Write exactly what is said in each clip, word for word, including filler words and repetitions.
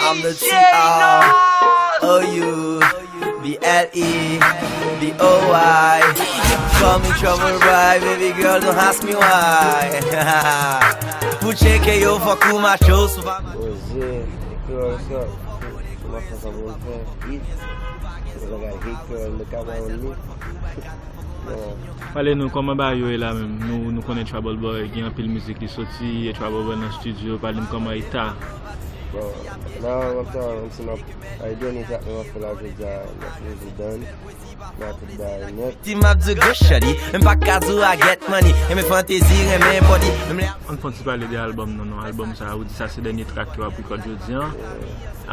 I'm the T R O U B L E B O Y. Call me trouble boy, baby girl, don't ask me why. Pou tcheke yo, fòk ou mache sou pa. Poze, e ke wè sa? Kòman fè sa pou l fè? Hit. Bagay hit, ke le ka ba yon nou. Pale nou kòman bagay yo ye la menm. Nou, nou konnen Trouble Boy gen anpil mizik li soti, e Trouble Boy nan estidyo, pale m kòman eta. Bon, la, m ap travay yon ti, m ap, ay, dènye trak mwen ap fè la jodi a, m ap revidan, m ap tout bagay nèt. Ti m ap di gwo shorty, m pa ka di w I get money, renmen fantezi, renmen body, menm lè. Ann fè yon ti pale de albòm nan, non, albòm sa, ou di sa se dènye trak ke w ap rekòd jodi a.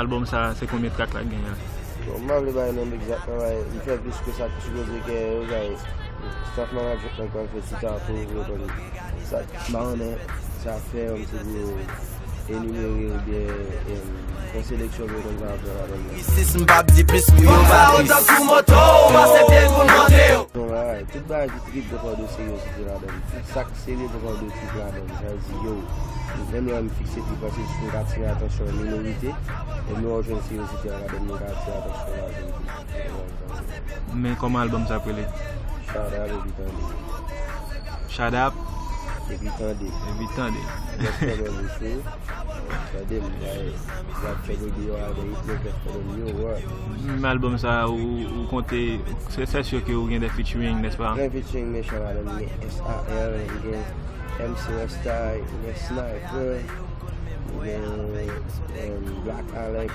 Albòm sa, se konbyen trak la genyen? Bon, m pa vle bay nonm egzak, men bay, m fè plis ke sa k sipoze ke yo bay. Staff management lan k pral fè ti tatou pou yo konn sa. M pa konnen sa fè yon ti pou enimere oubyen, em, fè seleksyon pou yo konn sa ap fè ladan l. Isis, m p ap di plis pou yo pa tris. Tankou moto, ou pase pye pou l monte yo. Bon, bagay, tout bagay ki trip gen pa de seryosite ladan l. Tout sa k serye gen pa de trip ladan l. Sa vle di, yo, menm lè m fikse trip lan, se jis pou m ka atire atansyon minorite. E nou wè w jwenn seryosite a ladan l, nou ka atire atansyon ladan l. Men kòman albòm sa ap rele? Shut up epi tande. Shut up. Epi tande. Epi tande. Just tande bouch ou. Tande m, bay. Rap fè de deyò a, de hit maker fè de new world. Men albòm sa, ou, ou konte, se, se sure ke ou gen de featuring, n'est-ce pas? Gen featuring mechan ladan l, gen S A L, gen M C Westay, gen Sniper, gen, em, Black Alex,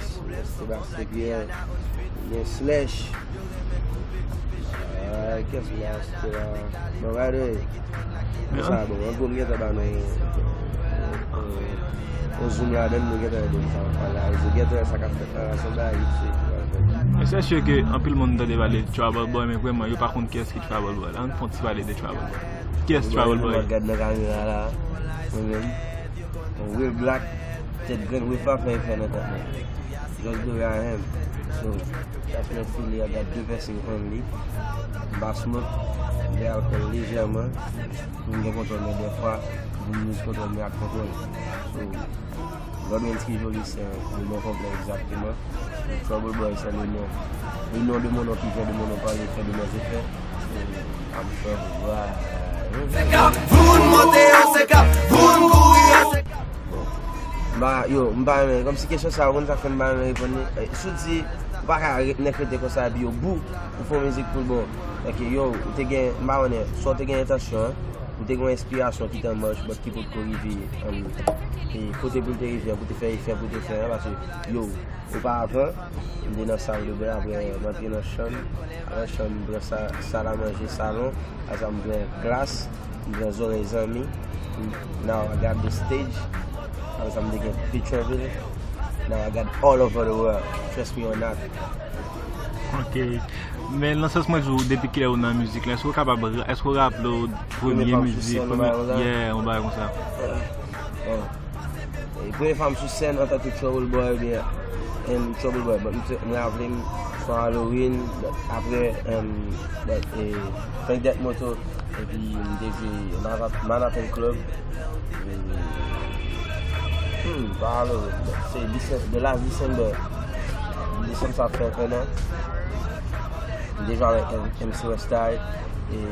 Sebastien Pierre, gen Slash. Ah, kiyès m ta site la? Bon, by the way, men sa, bon, an gwo, m gentan ba nou yon, yon, yon zoom ladan l, nou gentan wè de sa m ap pale la. Ou gentan wè sa k ap fèt la, se yon bagay ki se, ki pral fèt. Men se sure ke anpil moun tande pale de Trouble Boy, men vrèman, yo pa konn kiyès ki Trouble Boy la. Ann fè yon ti pale de Trouble Boy. Kiyès Trouble Boy? Gad nan kamera la. Mwen menm. Yon real black. Tèt grenn, wave pa fè efè nan tèt mwen. Just the way I am. So, that's my feeling. I got the best in only. M pa smoke. M bwè alkòl lejèman. M gen kontwòl, men dèfwa, m lose kontwòl mwen ak kontwòl. So, Godwens ki joli, se yon non konplè egzakteman. Trouble Boy, c'est le nom. Le nom de mon nom qui vient de mon nom, par l'effet de mes effets. I'm Trouble Boy. Se k ap voun monte yo, se k ap voun kouri yo, se k ap. Bon. M pa, yo, m pa renmen, kòmsi kesyon sa, ou konn sa k fè m pa renmen reponn li? Eh, si w di, ou pa ka ret nèk rete konsa, epi yo bou, ou fè yon mizik pou l bon. Ok, yo, ou te gen, m pa konnen, swa w te gen entansyon an, ou te gen yon enspirasyon ki te an mach, but ki potko rive, um, e kote pou l te rive an, pou te fè efè, pou te fè an, paske, yo, Oparavan, m te nan sal de bal, apre m antre nan chanm. Nan chanm, m pran sa, sal a manje, salon. Apre sa, m pran klas, m pran zòrèy zanmi. Now I got the stage. Apre sa, m te gen Petyonvil. Now I got all over the world. Trust me or not. Ok. Men nan sans mwen di w, depi kilè ou nan mizik la, èske w kapab, èske w raple w premye mizik, premye, yeah, yon bagay konsa? Bon. E premye fwa m sou sèn antanke Trouble Boy, oubyen, em, Trouble Boy, but m te, m raple m sou Halloween, but apre, em, but, e, Tank Dèt Moto, epi m te jwe Manhat-, Manhattan Club, e, hmm, pa Halloween, but se Decem-, the last December, December sa fè un an, m te jwe avèk M-, M C Westay, e,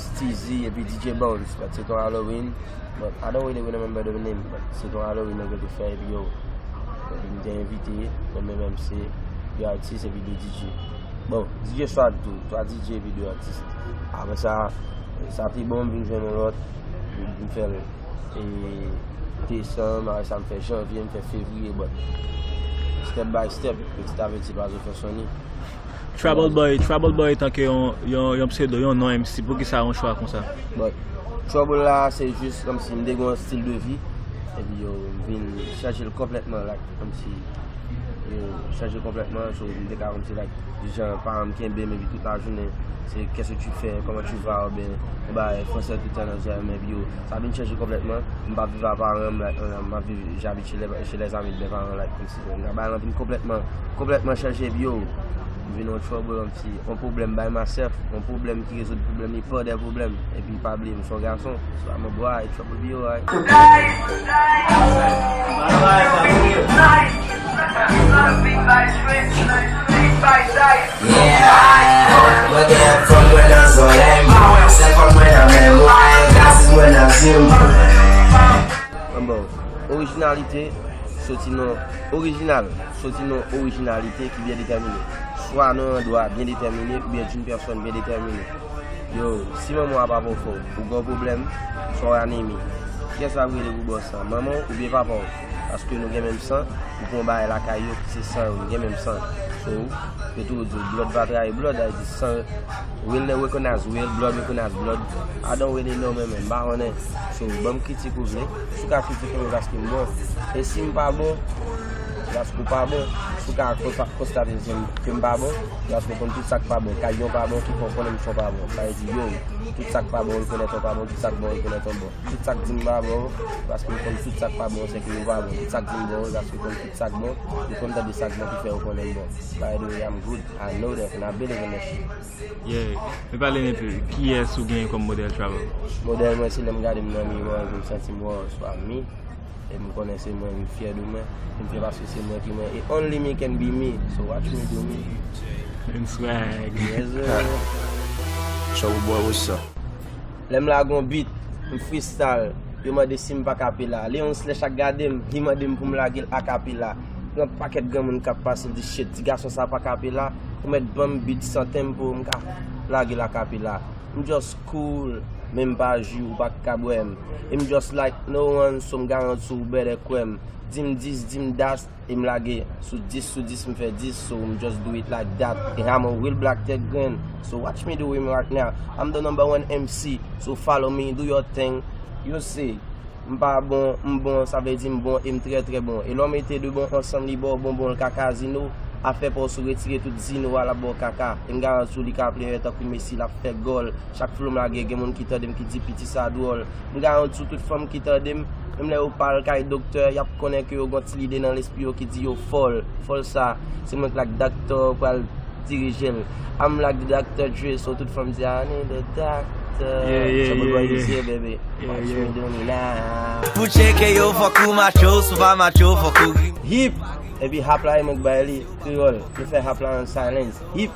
Steezy, epi D J Bones, but se te yon Halloween, But I don't really remember the name, but se te yon Halloween nou te fè, epi yo, epi m te envite, mwen menm M C, de atis, epi de D J. Bon, D J Swag tou, twa D J epi de atis. Apre sa, sa te bon, m vin jwenn yon lòt, m fè l, e, desanm, apre sa m fè janvye, m fè fevriye, but step by step, petit à petit, pa zo fè soni. Trouble Boy, Trouble Boy tanke yon, yon, yon pseudo, yon non M C, poukisa yon chwa konsa? But Trouble la, se jis kòmsi m te gen yon stil de vi, epi yo, m vin chanje l konplètman, like, kòmsi, yo, chanje l konplètman, so, m te ka kòmsi, like, jan paran m kenbe m, epi tout lajounen, se, qu'est-ce que tu fais, comment tu vas, oubyen, yon bagay fransè tout tan nan zòrèy mwen, epi yo, sa vin chanje konplètman, m pa viv ak paran m, like, m ap viv, j'habite chez les, chez les amis de mes parents, like, kòmsi, bagay lan vin konplètman, konplètman chanje, epi yo, m vin yon trouble, yon ti, yon pwoblèm by myself, yon pwoblèm ki rezoud pwoblèm li pa de pwoblèm, epi pa bliye m se yon gason, so I'm a boy, trouble be alright. Orijinalite soti nan orijinal, soti nan orijinalite ki byen detèmine. Swa nan yon dwa byen detèmine oubyen d'une personne byen detèmine. Yo, si manman w ap avè w fò, ou gen yon pwoblèm, swa w anemi. Kiyès ap rele pou bòs lan? Manman w oubyen papa w? Paske nou gen menm san, ou pran yon bagay lakay yo ki se san yo, nou gen menm san. So, yo toujou di w, blood pa trayi blood, sa vle di san, will recognize will, blood recognize blood. I don't really know, man, man, m pa konnen. So, ban m kritik ou vle. Si w ka kritike mwen paske m bon. E si m pa bon, paske w pa bon. Si w ka konsta-, konstate ke m, ke m pa bon, paske w konn tout sa k pa bon. Kay yon pa bon, ki fè w konnen m son pa bon. Sa vle di, yo, tout sa k pa bon, rekonèt w pa bon, tout sa k bon, rekonèt w bon. Tout sa k di m pa bon, paske m konn tout sa k pa bon, se ke yo pa bon. Tout sa k di m bon, paske m konn tout sa k bon, m konn tande sa k bon ki fè yo konnen m bon. By the way, I'm good, I know that, and I believe in that shit. Yeah. Men pale n enpe, kiyès ou genyen kòm modèl travel? Modèl mwen, se lè m gade m nan miwa, epi m santi m wè swa mi. E m konnen se mwen, m fyè de mwen. M fyè paske se mwen ki mwen. E only me can be me. So watch me do me. And swag. Yes, sir. Trouble boy, what's up? Lè m lage yon beat, m freestyle. Yo mande si m pa kapela. Leon Slash ak gade m, li mande m pou m lage l akapela. Gen yon pakèt granmoun k ap pase, l di, "Shit, ti gason sa pa kapela." Ou mèt ban m beat san tempo, m ka lage l akapela. M just cool, men m pa jou, ou pa ka bwè m. E m just like no one, so m garanti w bèlè kwè m. Di m dis, di m das, e m lage sou dis, sou dis m fè dis, so m just do it like that. E I'm a real black tèt grenn, so watch me do it right now. I'm the number one M C, so follow me, do your thing. You see, m pa bon, m bon, sa vle di m bon e m trè trè bon. E lè w mete de bon ansanm, li ba w bonbon, l ka kazino. Afè pa w si w retire tout zino a, l ap ba w kaka. E m garanti w li ka plere tankou Messi, l ap fè gòl. Chak flow m lage, gen moun ki tande m ki di piti sa dwòl. M garanti w tout fanm ki tande m, menm lè yo pa al kay doktè, y ap konnen ke yo gen yon ti lide nan lespri yo ki di yo fòl. Fòl sa, se mwen k like doctor pral dirije l. I'm like the Doctor Dre, so tout fanm di, "I need a doctor." Yeah, yeah, Trouble boy, yeah, you see it, baby. Yeah, watch me do me now. Pou tcheke yo, fòk ou macho, si w pa macho, fòk ou gri. Hip, epi hap la, e mwen k bay li, kreyòl. Yo fè hap la an silence. Hip,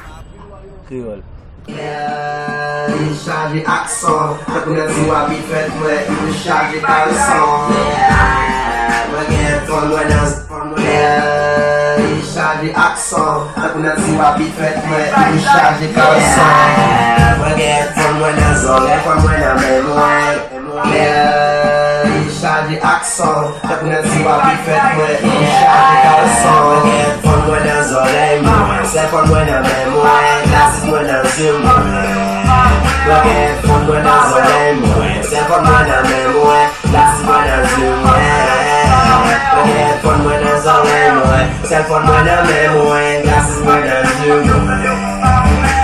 kreyòl. Li chaje ak son, tankou nan ti wapi fèt mwen, li chaje kalson. Mwen gen fòn mwen nan, li chaje ak son, tankou nan ti wapi fèt mwen, li chaje kalson. Mwen gen fòn mwen nan zòrèy, fòn mwen nan men mwen. Li chaje ak son, tankou nan ti wapi fèt mwen, li chaje kalson. Mwen gen fòn mwen nan zòrèy mwen, sèl fòn mwen nan men mwen, glasses mwen nan zye mwen. Mwen gen fòn mwen nan zòrèy mwen, sèl fòn mwen nan men mwen, glasses mwen nan zye mwen. Mwen gen fòn mwen nan zòrèy mwen, sèl fòn mwen nan men mwen, glasses mwen nan zye mwen.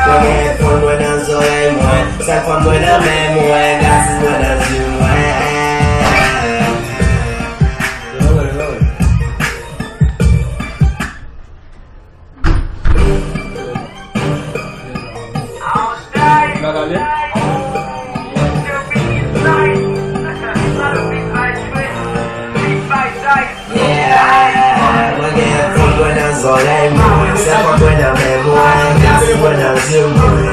Mwen gen fòn mwen nan zòrèy mwen, sèl fòn mwen nan men mwen, glasses mwen nan zye mwen. Yeah, mwen gen fòn mwen nan zòrèy mwen, sèl fòn mwen nan men mwen, glasses mwen nan zye mwen.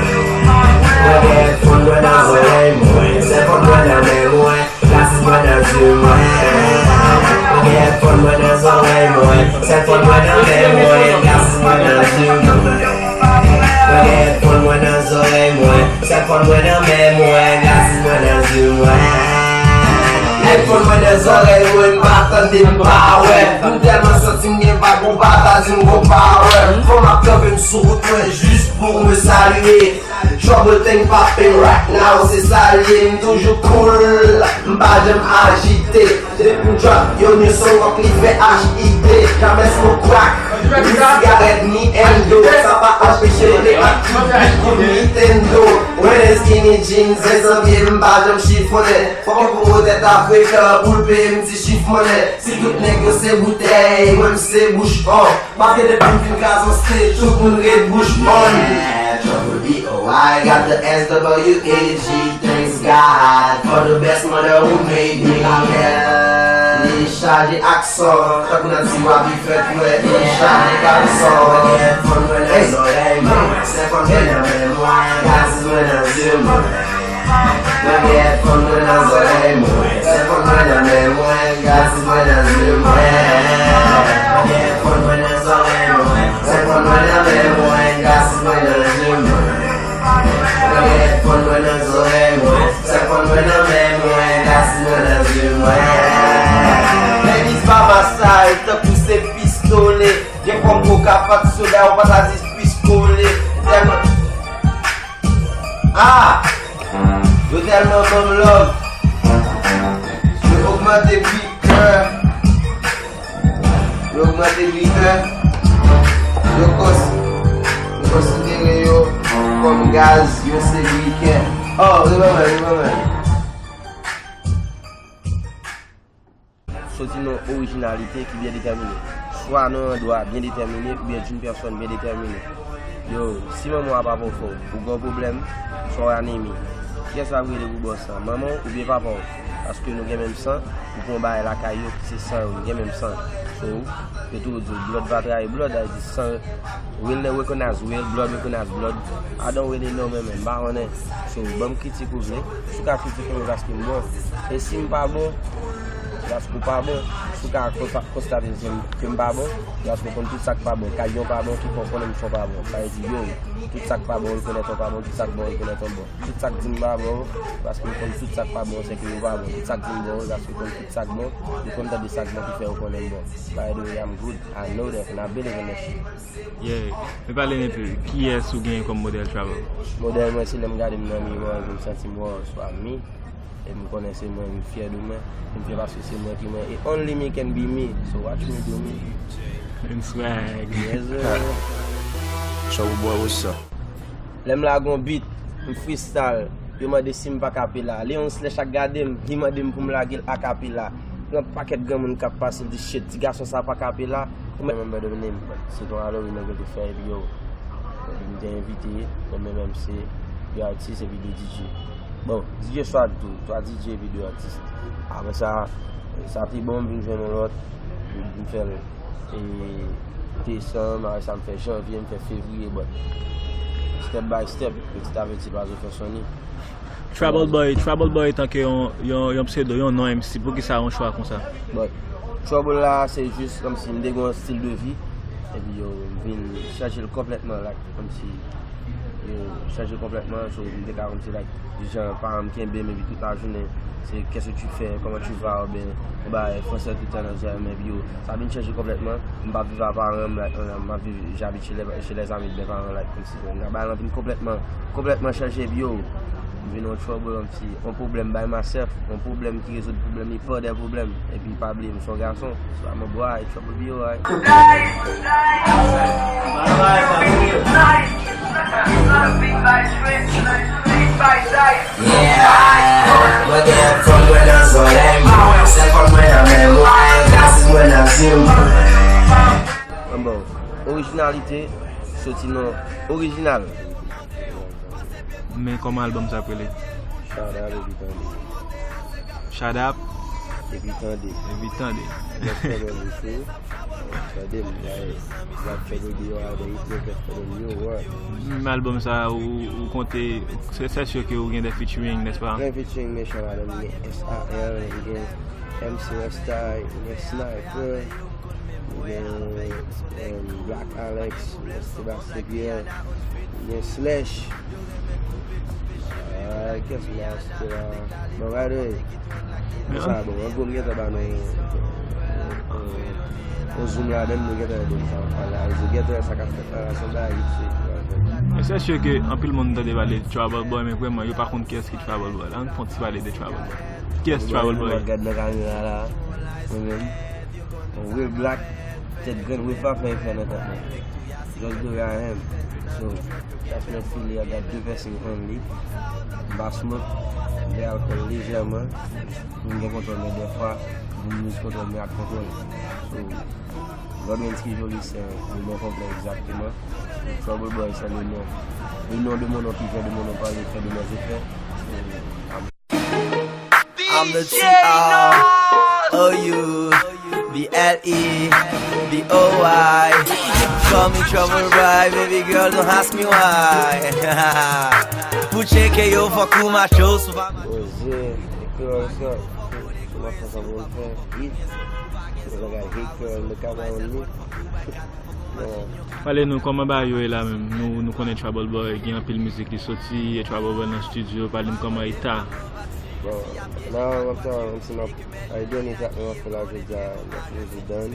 Mwen gen fòn mwen nan zòrèy mwen, sèl fòn mwen nan men mwen, glasses mwen nan zye mwen. Mwen gen fòn mwen nan zòrèy mwen, sèl fòn mwen nan men mwen, glasses mwen nan zye mwen. Mwen gen fòn mwen nan zòrèy mwen, sèl fòn mwen nan men mwen, glasses mwen nan zye mwen. Gen fòn mwen nan zòrèy mwen, m pa tande, m pa wè. M tèlman santi m gen vag, ou pa ta di m gon pawè. Fò m ap kanpe m sou wout mwen, jis pou m salye. Trouble thing poppin' right now, se sa l ye, m toujou cool, m pa janm ajite. Depi m drop yon new song, fòk li fè H I T. Jamè smoke crack, ni sigarèt, ni endo. Sa pa anpeche m te ak tout bit kou Nintendo. Mwen skinny jeans, zèzanbye, m pa janm chifonnen. Fòk yon pwomotè ta frekan pou l peye m ti chif monnen. Si tout nèg yo se boutèy, mwen m se bouch on. Paske depi m fin kraze yon stage, tout moun ret bouch on. Trouble B O I, got the S W A G, thanks God for the best mother who made me. Li chaje ak son, tankou nan ti wapi fèt mwen, li chaje kalson. Mwen gen fòn mwen nan zòrèy mwen, sèl fòn mwen nan men mwen, glasses mwen nan zye mwen. Mwen gen headphone mwen nan zòrèy mwen, cellphone mwen nan men mwen, glasses mwen nan zye mwen. Mwen gen headphone mwen nan zòrèy mwen, cellphone mwen nan men mwen, glasses mwen nan zye mwen. Mwen gen headphone mwen nan zòrèy mwen, cellphone mwen nan men mwen, glasses mwen nan zye mwen. Nèg ki pa masay, tankou se pistole. Gen fòm koka, pa t soda, ou pa ta di pistole. Tèlman Ah! Yo tèlman ban m love. Yo ogmante biten. Yo ogmante biten. Yo kons-, yo konsidere yo kòm gaz, yo se briken. Oh, revann, revann. Soti nan orijinalite ki byen detèmine. Swa nan yon dwa byen detèmine oubyen d'une personne byen detèmine. Yo, si manman w ap avè w fò, ou gen yon pwoblèm, swa w anemi. Kiyès w ap rele pou bòs lan? Manman w oubyen papa w? Paske nou gen menm san, ou pran yon bagay lakay yo ki se san yo, nou gen menm san. So, yo toujou di w, blood va trayi blood, sa vle di san Real nèg recognize real, blood recognize blood. I don't really know, man, man. M pa konnen. So, ban m kritik ou vle. Si w ka kritike m, paske m bon. E si m pa bon, paske w pa bon. Si w ka konsta-, konstate ke m, ke m pa bon, paske w konn tout sa k pa bon. Kay yon pa bon, tout moun konnen m son pa bon. Sa vle di, yo, tout sa k pa bon, w rekonèt yon pa bon, tout sa k bon, w rekonèt yon bon. Tout sa k di m pa bon, paske w konn tout sa k pa bon, se ke yo pa bon. Tout sa k di m bon, paske w konn tout sa k bon, w konn tande sa k bon ki fè w konnen m bon. By the way, I'm good. I know that, and I believe in that shit. Yeah. Men pale n enpe, kiyès ou genyen kòm modèl, Travel? Modèl mwen, se lè m gade m nan miwa, epi m santi m, wow, swa mi. Epi m konnen se mwen, m fyè de mwen. M fyè paske se mwen ki mwen. E only me can be me. So watch me do me. And swag. Yes, sir. Trouble boy, what's up? Lè m lage yon beat, m freestyle. Yo mande si m pa kapela. Leon Slash ap gade m, li mande m pou m lage l akapela. Gen yon pakèt granmoun k ap pase, l di, "Shit, ti gason sa pa kapela." Ou mèt remember the name, but se ton Halloween nèg yo te fè, epi yo, m te envite, mwen menm se de atis epi de D J. Bon, D J Swag tou, twa D J epi de atis. Apre sa, sa te bon, m vin jwenn yon lòt, m fè l. E desanm, apre sa m fè janvye, m fè fevriye, but step by step, petit à petit, pa zo fè soni. Trouble Boy, Trouble Boy tanke yon, yon, yon pseudo, yon non M C, poukisa yon chwa konsa? But Trouble la, se jis kòmsi m te gen yon stil de vi, epi yo, m vin chanje l konplètman, like, kòmsi Yo chanje konplètman, so m te ka kòmsi like, jan paran m kenbe m epi tout lajounen, se qu'est-ce que tu fais, comment tu vas, oubyen yon bagay fransè tout tan nan zòrèy m, epi yo, sa vin chanje konplètman, m pa viv ak paran m, like, m ap viv, j'habite chez les, chez les amis de mes parents, like, kòmsi, bagay lan vin konplètman, konplètman chanje, epi yo, m vin yon trouble, yon ti, yon pwoblèm by myself, yon pwoblèm ki rezoud pwoblèm li pa de pwoblèm, epi pa bliye m se yon gason, so I'm a boy, trouble be alright. Yeah, mwen gen fòm mwen nan zòrèy mwen, sèl fòm mwen nan men mwen, glasses mwen nan zye mwen. Bon, orijinalite soti nan orijinal. Men kòman albòm sa ap rele? Shut up epi tande. Shut up. Epi tande. Epi tande. Just tande bouch ou. Tande m, like, rap fè de deyò a, de hit maker fè de new work. Men albòm sa, ou, ou konte, se, se sure ke ou gen de featuring, n'est-ce pas? Gen featuring Méchant ladan l, gen S A L, gen M C Rasta, gen Sniper, gen, um, Black Alex, Sébastien Pierre, gen Slash. Ah, kiyès m ta site la? Bon, by the way, men sa bon, an gwo m gentan ba nou yon, yon, yon zoom ladan l, nou gentan wè de ki sa m ap pale la. Yo gentan wè sa k ap fèt la, se yon bagay ki sou ekran. Men se sure ke anpil moun tande pale de Trouble Boy, men vrèman, yo pa konn kiyès ki Trouble Boy la. Ann fè yon ti pale de Trouble Boy. Kiyès Trouble Boy? Mwen gad nan kamera la, mwen menm. Yon real black, tèt grenn, wave pa fè efè nan tèt mwen. Just the way I am. So, that's my feeling, I got the best in only. M pa smoke, m bwè alkòl lejèman. M gen kontwòl mwen dèfwa, m lose kontwòl mwen ak kontwòl. So, God Wens ki joli se yon bon konplè egzakteman. Trouble Boy se le non. Le nom de mon nom qui vient de mon nom, parle, fait de mes effets. So, I'm I'm the T R O U B L E B O Y. Call me Trouble Boy, baby girl, don't ask me why. Put Cheke yo, fòk ou mache w sou pa. Oze, ekri yon son. Kòman fè sa pou l fè? Hit. Yon bagay hit, yon bagay hit. Bon. Pale nou, kòman bagay yo ye la menm? Nou, nou konnen Trouble Boy gen anpil mizik li soti, e Trouble Boy nan estidyo, pale m kòman eta. Bon, la, m ap travay, menm si m ap, ay, dènye trak mwen ap fè la jodi a, m ap fè jodi dan.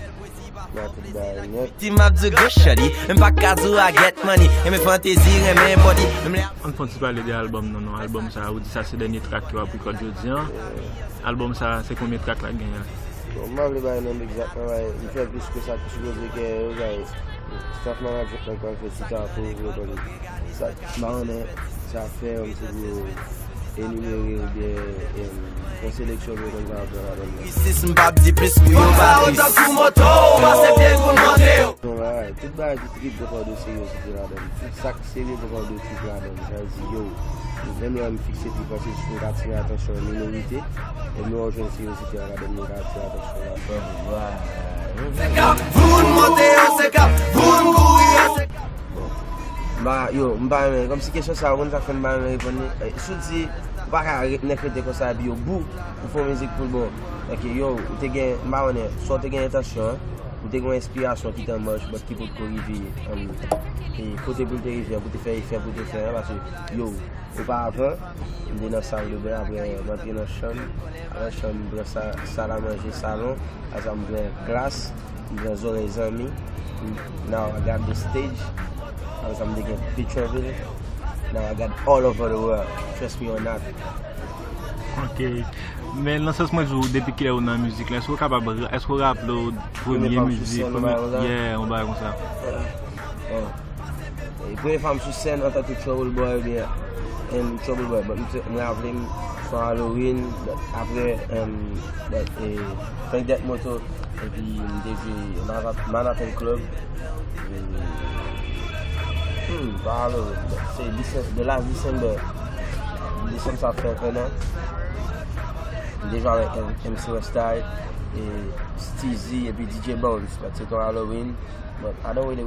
Nan tout bagay nèt. Ti m ap di gwo shorty, m pa ka di w I get money. Renmen fantezi, renmen body. Menm lè Ann fè yon ti pale de albòm nan, non. Albòm sa, ou di sa se dènye trak ke w ap rekòd jodi an. Albòm sa, se konbyen trak la genyen? Bon, m pa vle bay nonm egzak, mwen bay, m fè plis ke sa ki sipoze gen yo, bay. Staff management lan pral fè ti tapo pou yo konn sa, m pa konnen sa fè, m se pou yo enimere oubyen, em, fè yon seleksyon pou yo konn sa ap fè ladan nan. Isis, m p ap di plis pou yo pa tris. Tankou moto, ou pase pye pou l monte yo. Bon, bagay, tout bagay ki trip gen pa de seryozite ladan. Tout sa k serye gen pa de trip ladan. Sa vle di, yo, menm lè m fikse pi panse jis m ka atire atansyon minorite, e m wè w jwenn seryozite a ladan, m ka atire atansyon la. Se k ap voun monte yo, se k ap voun kouri yo, se k ap Bon. M pa, yo, m pa renmen, kòmsi kesyon sa, ou konn sa k fè m pa renmen reponn li? Eh, si w di, ou pa ka re-, nèk rete konsa, epi yo bou, ou fè yon mizik pou l bon. Ok, yo, ou te gen, m pa konnen, swa w te gen entansyon an, ou te gen yon enspirasyon ki te an mach, but ki potko rive, um, e kote pou l te rive an, pou te fè efè, pou te fè an, paske, yo, Oparavan, m te nan sal de ben, apre m antre nan chanm. Nan chanm, m pran sa, sal a manje, salon. Apre sa, m pran klas, m pran zòrèy zanmi. Now I got the stage. Apre sa, m te gen Petyonvil. Now I got all over the world. Trust me or not. Ok. Men nan sans mwen di w, depi kilè ou nan mizik la, èske w kapab, èske w raple w premye mizik, premye, yeah, yon bagay konsa? Bon. E premye fwa m sou sèn antanke Trouble Boy oubyen, em, Trouble Boy, but m te, m raple m sou Halloween, but apre, em, but, e, Tank Dèt Moto, epi m te jwe Manhat-, Manhattan Club. E, hmm, pa Halloween, but se Decem-, the last December. Desanm sa fè un an. M te jwe avèk M-, M C Westyle, e, Steezy, epi D J Bones, but se te yon Halloween, but I don't really